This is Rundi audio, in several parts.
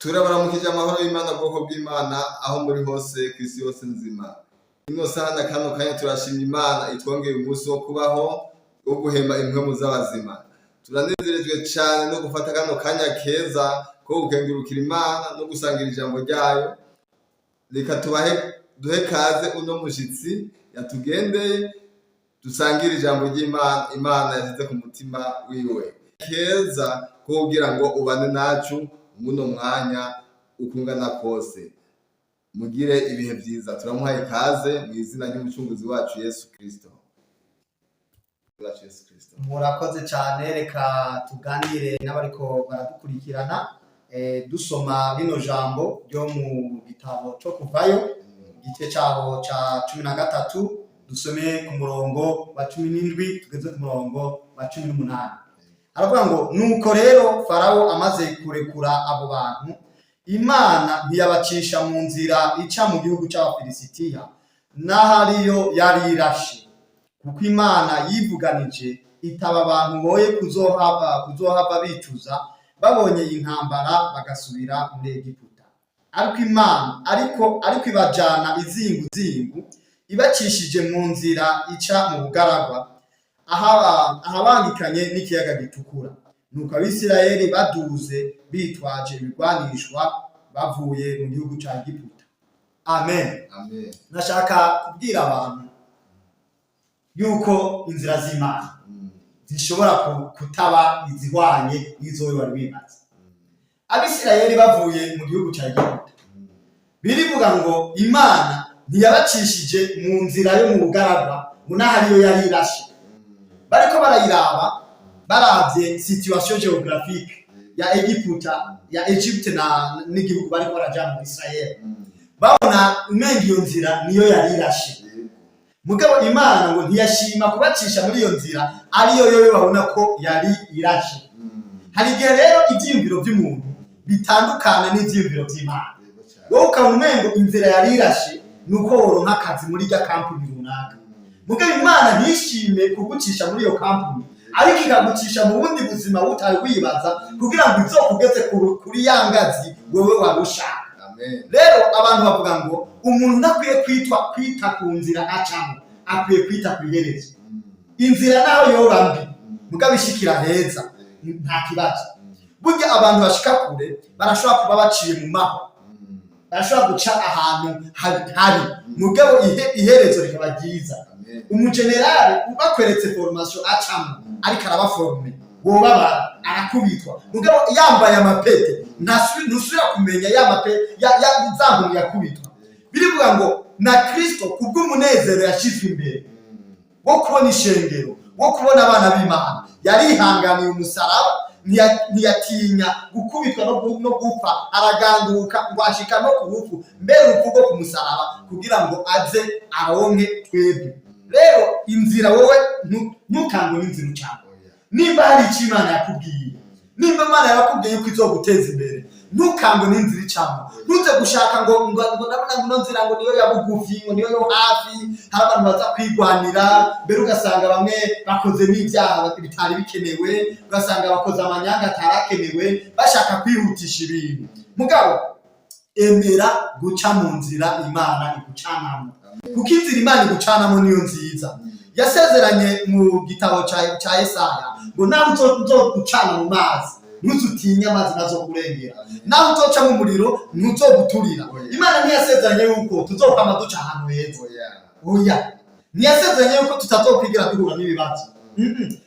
Turabaramukije amahoro y'Imana, bwoko bw'Imana, aho muri hose ku isi yose nzima. Ino saha na kano kanya turashima Imana itwongeye umunsi wo kubaho, wo guhema impwemu z'abazima. Turanezerejwe cane no gufata kano kanya keza ko gukengurukira Imana no gusangira ijambo ryayo. Reka tubahe duhe kaze uno mushitsi yatugendeye, dusangire ijambo ry'Imana Imana yashyize ku mutima wiwe. Keza ko kugira ngo ubane nacu muno mwanya ukungana kose. Mugire ibihe vyiza. Turamuhaye ikaze mu izina ry'Umucunguzi wacu Yesu Kristo. Wacu Yesu Kristo. Murakoze cyane. Reka tuganire n'abariko baradukurikirana, dusoma rino jambo ryo mu gitabo cyo Kuvayo, igice cyaho ca 13, dusome ku murongo wa 17 tugeze ku murongo wa 18. Aravuga ngo: "Nuko rero Farawo amaze kurekura abo bantu, Imana ntiyabacisha mu nzira ica mu gihugu cy'Abafilisitiya, n'ahariyo yari irashe, kuko Imana yivuganije itaba abantu boye kuzohava bicuza babonye intambara bagasubira muri Egiputa. Ariko Imana ariko ibajana izinguzingu, ibacishije mu nzira ica mu bugaragwa, ahabangikanye n'ikiyaga Gitukura. Nuko Abisirayeli baduze bitwaje ibigwanishwa bavuye mu gihugu ca Egiputa." Amen. Amen. Nashaka kubwira abantu yuko inzira z'Imana zishobora kutaba izihwanye n'izo wari wibaza. Abisirayeli bavuye mu gihugu cya Egiputa, birivuga ngo Imana ntiyabacishije mu nzira yo mu bugaragwa, ngo n'aho ariyo yari irashe. Bariko barayiraba, baravye situation géographique ya Egiputa, ya Egypte na n'igihugu bariko baraja mu Israel, babona umenga iyo nzira niyo yari irashe. Mugabo Imana ngo ntiyashima kubacisha muri iyo nzira ariyo yoyo babona ko yari irashe. Hari igihe rero ivyiyumviro vy'umuntu bitandukana n'ivyiyumviro vy'Imana. Wowe ukabona umengo inzira yari irashe ni uko woronka akazi muri rya kampuni runaka, mugabo Imana ntishime kugucisha muri iyo kampuni, ariko ikagucisha mu bundi buzima utari wibaza, kugira ngo izokugeze kuri ya ngazi wewe wari ushaka. Amen. Rero abantu bavuga ngo umuntu ntakwiye kwita ku nzira acamo, akwiye kwita ku iherezo. Inzira naho yoba mbi, mugabo ishikira heza, nta kibazo. Burya abantu bashika kure barashobora kuba baciye mu mahwa, barashobora guca ahantu habi, mugabo iherezo rikaba ryiza. Amen. Umujenerali bakweretse formation acamo, ariko arabaforme, wobabara, arakubitwa, mugabo yambaye amapete ntusubira kumenya ya mapete ya za nkoni yakubitwa. Birivuga ngo na Kristo kubw'umunezero yashyizwe imbere wo kubona ishengero, wo kubona abana b'Imana, yarihanganiye umusaraba, ntiyatinya gukubitwa no gupfa, araganduka ngo ashika no ku rupfu, mbere urupfu rwo ku musaraba, kugira ngo aze aronke twebwe. Rero inzira wowe ntukangwe n'inzira ucamo. Nimba hari icyo Imana yakubwiye, nimba Imana yakubwiye yuko izoguteza imbere, ntukangwe n'inzira icamo. Ntuze gushaka ngo ndabona ngo ino nzira ngo niyo ya bugufi, ngo niyo yo hafi. Hari abantu baza kwigwanira mbere, ugasanga bamwe bakoze n'ibyaha bitari bikenewe, ugasanga bakoze amanyanga atarakenewe, bashaka kwihutisha ibintu. Mugabo emera guca mu nzira Imana igucanamo, kuko inzira Imana igucanamo niyo nziza. Yasezeranye mu gitabo ca Yesaya ngo nawe uzogucana mu mazi, ntuzutinye amazi, nazokurengera. Nawe uzoca mu muriro, ntuzoguturira. Oya. Imana ntiyasezeranye yuko tuzokwama duca ahantu heza. Oya. Oya, ntiyasezeranye yuko tutazokwigira duhura n'ibibazo.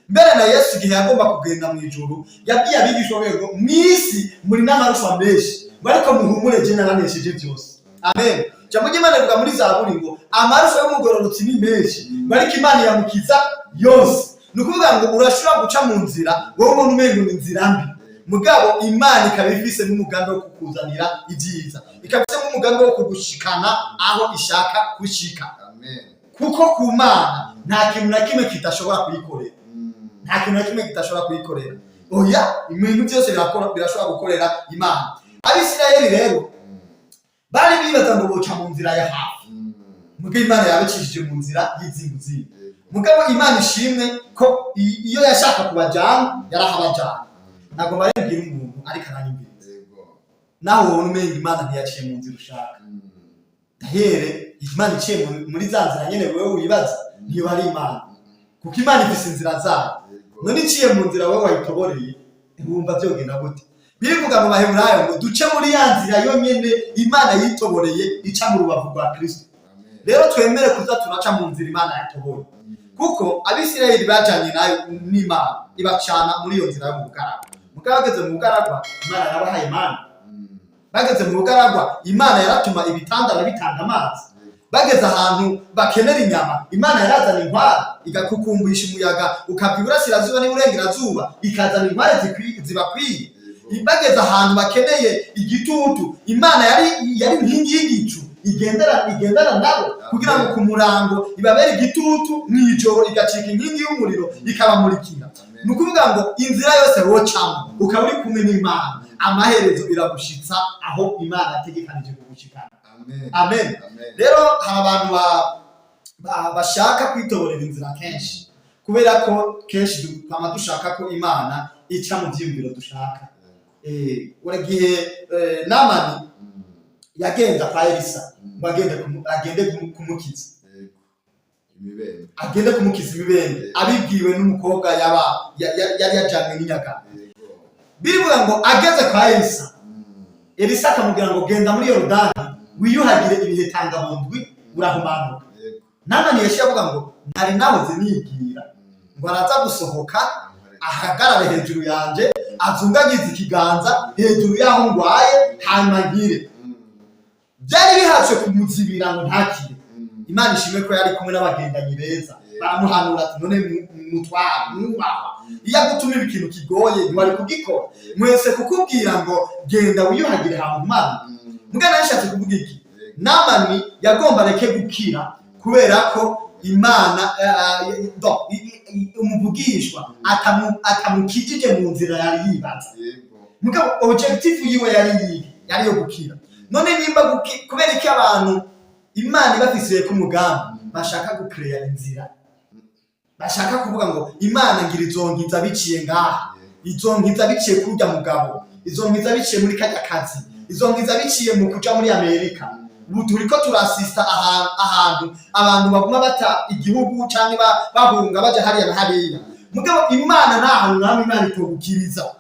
Mbere na Yesu, igihe yagomba kugenda mu ijuru, yabwiye abigishwa be ngo: "Mw'isi muri n'amarushwa menshi," ngo: "ariko muhumure, je naranesheje byose." Amen. Ijambo ry'Imana rivuga muri Zaburi ngo amarushwa y'umugororotsi ni menshi, ngo ariko Imana iramukiza yose. Ni ukuvuga ngo urashobora guca mu nzira wowe ubona umengo ni inzira mbi, mugabo Imana ikaba ifise n'umugambi wo kukuzanira ibyiza, ikaba ifise n'umugambi wo kugushikana aho ishaka gushika. Amen. Kuko ku Mana nta kintu na kimwe kidashobora kuyikorera. Nta kintu na kimwe kidashobora kuyikorera, oya. Ibintu byose birashobora gukorera Imana. Abisirayeli rero bari bibaza ngo boca mu nzira ya hafi, mugabo Imana yabacishije mu nzira y'izinguzingu. Mugabo Imana ishimwe ko iyo yashaka kubajyana yarahabajyana. Ntabwo barembwira umuntu ariko aranyumviriza. Yego. Nawe wobona umenga Imana ntiyaciye mu nzira ushaka. Dahere Imana iciye muri za nzira nyene wewe wibaza, ntiba ari Imana, kuko Imana ifise inzira zayo. None iciye mu nzira wowe wayitoboreye, wumva vyogenda gute? Birivuga mu Baheburayo ngo duce muri ya nzira yonyene Imana yitoboreye, ica mu rubavu rwa Kristo. Rero twemere kuza turaca mu nzira Imana yatoboye, kuko Abisirayeli bajanye nayo n'Imana, ibacana muri iyo nzira yo mu bugaragwa. Mugabo bageze mu bugaragwa, Imana yarabahaye imana. Bageze mu bugaragwa, Imana yaratuma ibitandara bitanga amazi. Bageze ahantu bakenera inyama, Imana yarazana inkware, igakukumbisha umuyaga ukava iburasirazuba n'iburengerazuba, ikazana inkware zibakwiye. Bageze ahantu bakeneye igitutu, Imana yari inkingi y'igicu igendana nabo, kugira ngo ku murango ibabere igitutu, mw'ijoro igacika inkingi y'umuriro ikabamurikira. Ni ukuvuga ngo inzira yose wocamo ukaba uri kumwe n'Imana, amaherezo iragushitsa aho Imana yategekanije kugushikana. Amen. Rero hari abantu bashaka kwitoborera inzira kenshi, kubera ko kenshi twama dushaka ko Imana ica mu vyiyumviro dushaka. Uragihe Namani yagenda kwa Elisa ngo agende kumukiza. Imibembe. Agende kumukiza imibembe, abibwiwe n'umukobwa yaba yari yajanywe n'inyaga. Birivuga ngo ageze kwa Elisa, Elisa akamubwira ngo genda muri Yorodani wiyuhagire ibihe tangabundwi, urahumanuka. Namani yaciye avuga ngo nari nahoze nibwira ngo araza gusohoka ahagarare hejuru yanje, azungagize ikiganza hejuru y'aho ngwaye, hanyuma nkire. Byari bihatswe kumuzibira ngo ntakire. Imana ishimwe ko yari kumwe n'abagendanyi beza, baramuhanura ati none mutwara mwubahwa, iyo agutuma ikintu kigoye ntiwari kugikora? Mwese kukubwira ngo genda wiyuhagire hama umana. Mugana yashatse kuvuga iki? Namani yagomba areke gukira kubera ko Imana don, umuvugishwa atamukijije mu nzira yari yibaza. Mugabo objectif yiwe yari yihe? Yari yo gukira. None nimba kubera iki abantu Imana ibafisiye ko umugambi bashaka gucreya inzira, bashaka kuvuga ngo Imana ngira izonkiza biciye ngaha, izonkiza biciye kurya mugabo, izonkiza biciye muri kajya kazi, izonkiza biciye mu kuja muri Amerika? Ubu turiko turasista ahantu abantu baguma bata igihugu canke bahunga baja hariya na hariya. Mugabo Imana nta hantu namwe Imana itogukiriza.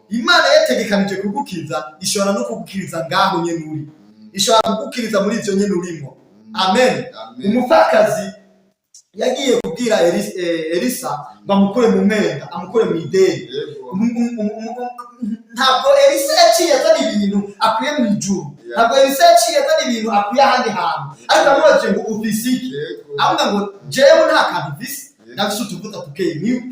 Imana yategekanije kugukiza, ishobora no kugukiriza ngaho nyene uri, ishobora kugukiriza muri ivyo nyene urimo. Amen. Umupfakazi yagiye kubwira Elisa ngo amukure mu mwenda, amukure mu ideni. Ntabwo Elisa yaciye azana ibintu akuye mu ijuru. Ntabwo Elisa yaciye azana ibintu akuye ahandi hantu, ariko amubajije ngo ufise iki, avuga ngo jewe nta kantu mfise, ndafise utuvuta tukeye niwe.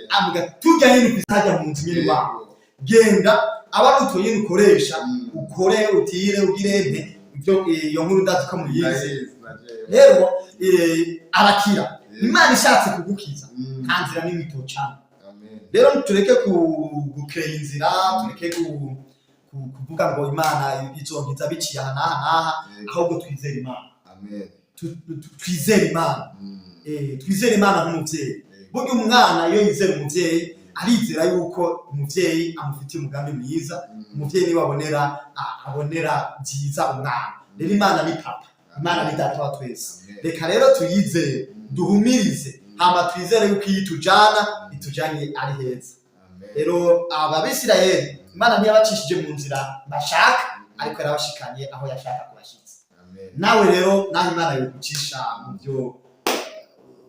Avuga turya nyine ufise hajya mu nzu nyine wawe, genda aba ari utwo nyine ukoresha, ukore utire ugire nte. Ibyo iyo nkuru ndazi ko muyizi. Ndayizi na jewe. Rero arakira. Imana ishatse kugukiza, nta nzira n'imwe itocana. Amen. Rero tureke gukeya inzira, tureke kuvuga ngo Imana izonkiza biciye aha n'aha n'aha, ahubwo twizere Imana. Amen. Twizere Imana. Twizere Imana nk'umuvyeyi. Burya umwana iyo yizera umuvyeyi, arizera yuko umuvyeyi amufitiye umugambi mwiza. Umuvyeyi niwe abonera byiza umwana. Rero Imana ni papa, Imana ni data wa twese. Amen. Reka rero tuyizere, duhumirize, hama twizere yuko iyo itujana, itujanye ari heza. Amen. Rero aba Bisirayeli, Imana ntiyabacishije mu nzira bashaka, ariko yarabashikanye aho yashaka kubashitsa. Amen. Nawe rero, naho Imana yogucisha mu byo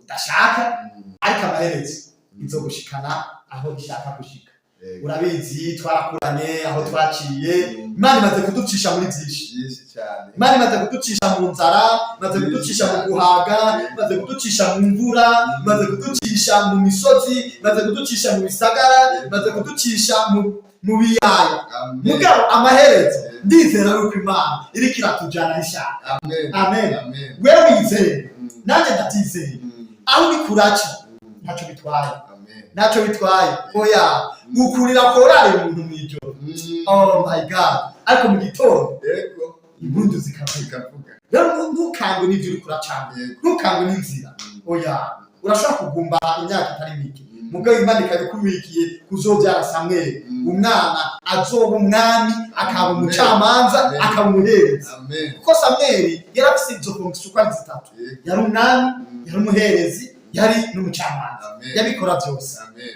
udashaka, ariko amaherezo izogushikana aho ishaka gushika. Urabizi, twarakuranye aho twaciye. Imana imaze kuducisha muri byinshi. Byinshi cyane. Imana imaze kuducisha mu nzara, imaze kuducisha mu guhaga, imaze kuducisha mu mvura, imaze kuducisha mu misozi, imaze kuducisha mu bisagara, imaze kuducisha mu biyaya. Amen. Mugabo amaherezo ndizera yuko Imana iriko iratujana aho ishaka. Amen. Amen. Amen. Wewe wizeye, nanjye ndabyizeye. Aho uri kuraca ntacyo bitwaye. Amen. Ntacyo bitwaye, oya. Ukurira korari umuntu mw'ijoro, oh my God, ariko mu gitondo impundu zikavuga. Zikavuga. Rero ntukangwe n'ibyo uri kuracana. Ntukangwe n'inzira, oya. Urashobora kugumba imyaka itari mike. Mugabo Imana ikabikubikiye kuzobyara Samweli, umwana azoba umwami, akaba Amen. umucamanza, Amen. akaba umuherezi, Amen. kuko Samweli yari afise izo fonction uko ari zitatu: yari umwami, yari umuherezi, yari n'umucamanza. Amen. Yabikora byose. Amen.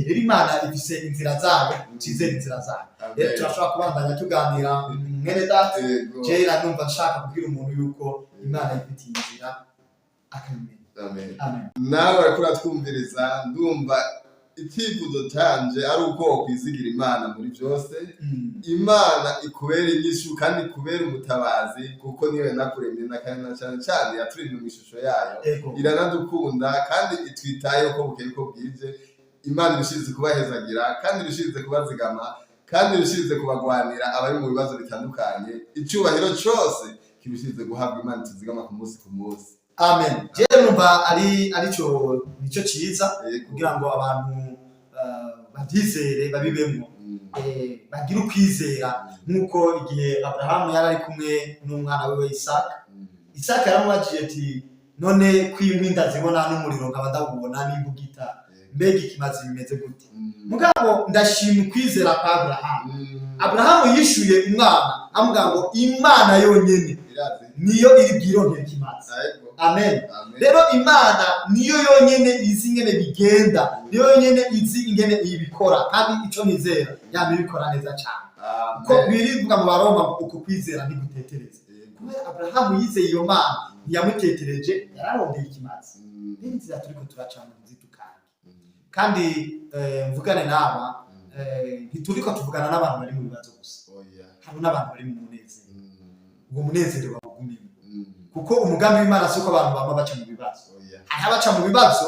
Rero Imana ifise inzira zayo, twizere inzira zayo. Rero Amen. turashobora kubandanya tuganira, mwene data. Yego. Jera numva nshaka kubwira umuntu yuko Imana ifitiye inzira akabimenya. Amen. Amen. Nawe bariko uratwumviriza, ndumva icyifuzo canje ari uko wokwizigira Imana muri byose, Imana ikubera inyishu kandi ikubera umutabazi, kuko niyo yanakuremye na kandi na cyane cyane yaturemye mu ishusho yayo. Iranadukunda kandi itwitayeho uko bukeye uko bwije. Imana ibishirize kubahezagira kandi ibishirize kubazigama kandi ibishirize kubagwanira abari mu bibazo bitandukanye. Icyubahiro cyose kibishirize guhabwa Imana tuzigama ku munsi ku munsi. Amen. Jewe numva ari arico nico ciza kugira ngo abantu babyizere, babibemwo, bagire ukwizera nk'uko igihe Aburahamu yari ari kumwe n'umwana wiwe Isaka, Isaka yaramubajije ati: "None ko inkwi ndazibona n'umuriro nkaba ndawubona n'imbugita, mbega ikimazi bimeze gute?" Mugabo ndashima ukwizera kwa Aburahamu. Aburahamu yishuye umwana amubwira ngo Imana yonyene Irazi. niyo iri bwironkere ikimazi. Amen. Amen. Amen. Rero Imana niyo yonyene izi ingene bigenda, niyo yonyene izi ingene ibikora, kandi ico nizera yama ibikora neza cyane, ko Amen. birivuga mu Baroma ngo uku kwizera ntigutetereza. Kubera Aburahamu yizeye iyo Mana, ntiyamutetereje, yararondeye ikimazi. Rero inzira turiko turacana ntizidukange. Kandi mvugane n'aba, ntituriko tuvugana n'abantu bari mu bibazo gusa. Oya. Hari n'abantu bari mu munezero. Uwo munezero bawugumemo, kuko umugambi w'Imana si uko abantu bama baca mu bibazo. Oya. Hari abaca mu bibazo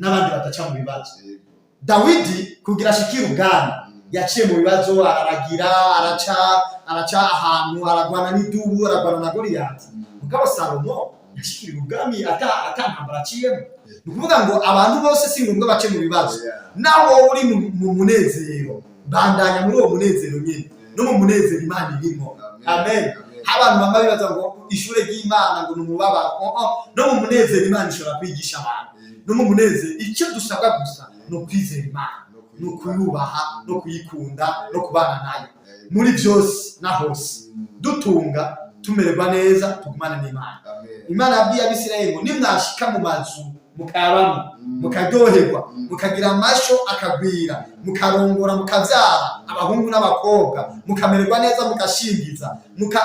n'abandi badaca mu bibazo. Dawidi kugira ashikire ubwami yaciye mu bibazo, araragira, araca ahantu, aragwana n'idubu, aragwana na Goliyati. Mugabo Salomo yashikiriye ubwami ata ntambara aciyemo. Ni ukuvuga ngo abantu bose si ngombwa bace mu bibazo. Oya. Naho wowe uri mu munezero, bandanya muri uwo munezero nyine, no mu munezero Imana irimo. Amen. Abantu bama bibaza ngo ishure ry'Imana ngo ni umubabaro. Oh, oh. No mu munezero Imana ishobora kwigisha abantu. No mu munezero, icyo dusabwa gusa ni ukwizera Imana, ni ukuyubaha no kuyikunda no kubana nayo muri byose na hose, dutunga, tumererwa neza, tugumane n'Imana. Amen. Imana yabwiye Abisirayeli ngo nimwashika mu mazu mukayabamo, mukaryoherwa, mukagira amasho akagwira, mukarongora, mukabyara abahungu n'abakobwa, mukamererwa neza, mugashingiza,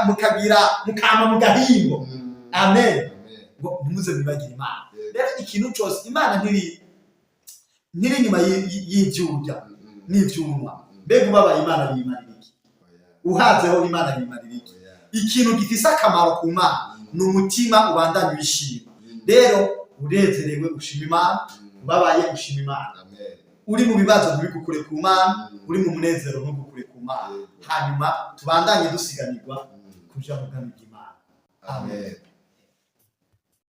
mukagira mukama mu gahingo, amen, Amen. ngo ntimuze mwibagire Imana. Rero ikintu cyose, Imana ntiri inyuma y'ivyurya n'ivyunwa. Mbega ubabaye Imana biyimarira iki? Oya. Uhazeho Imana biyimarira iki? Oya. Ikintu gifise akamaro ku Mana ni umutima ubandanya wishima. Rero unezerewe ushima Imana, ubabaye ushima Imana, Amen. uri mu bibazo ntibigukure ku Mana, uri mu munezero ntugukure ku Mana. Hanyuma tubandanye dusiganirwa kuja mu bwami bw'Imana. Amen.